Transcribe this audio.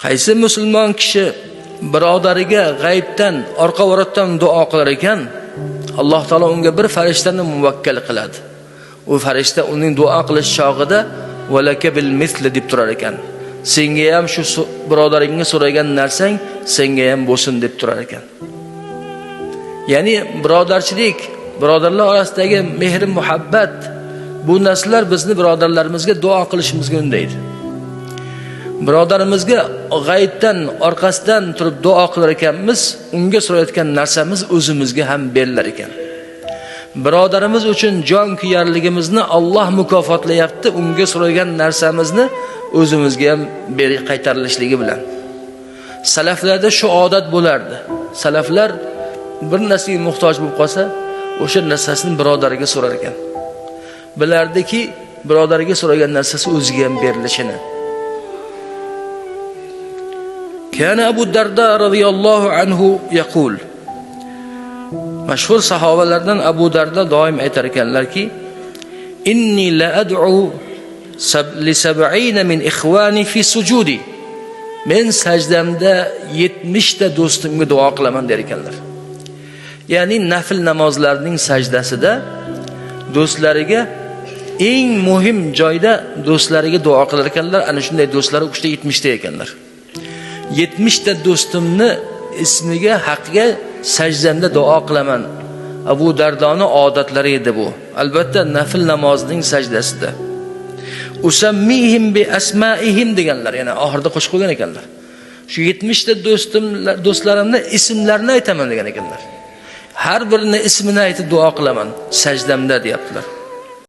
Qaysi musulmon kishi birodariga g'aybdan, orqa vorotdan duo qilar ekan, Alloh taolo unga bir farishtani muvakkal qiladi. U farishta uning duo qilish chog'ida valaka bil misli deb turar ekan. Senga ham shu birodaringga so'ragan narsang senga ham bo'lsin deb turar ekan. Ya'ni birodarchilik, birodarlar orasidagi mehr muhabbat, bu narsalar bizni birodarlarimizga duo qilishimizga undaydi. Birodarimizga g'aybdan, orqasidan turib duo qilar ekanmiz, unga so'rayotgan narsamiz o'zimizga ham berilar ekan. Birodarimiz uchun jon kuyarligimizni Alloh mukofotlayapti, unga so'ragan narsamizni o'zimizga ham beri qaytarilishligi bilan. Salaflarda shu odat bo'lardi. Salaflar bir narsaga muhtoj bo'lib qolsa, o'sha narsasini birodariga so'rar ekan. Bilardiki, birodariga so'ragan narsasi o'ziga ham berilishini. Kana Abu Darda radhiyallohu anhu yaqul. Mashhur sahobalardan Abu Darda doim aytar ekanlarki, inni la ad'u li sab'ina min ikhwani fi sujudi. Men sajdamda 70 ta do'stimga duo qilaman der ekanlar. Ya'ni nafl namozlarning sajdasida do'stlariga eng muhim joyda do'stlariga duo qilar ekanlar. Ana shunday do'stlari u kishida 70 ta ekanlar. 70 ta do'stimni ismiga, haqqiga sajdamda duo qilaman. Abu Dardoni odatlari edi bu. Albatta nafl namozining sajdasida. Usammihim bi asmaihim deganlar, yana oxirida qo'shib qo'ygan ekanlar. Shu 70 ta do'stlarimni ismlarini aytaman degan ekanlar. Har birini ismini aytib duo qilaman sajdamda deyaptilar.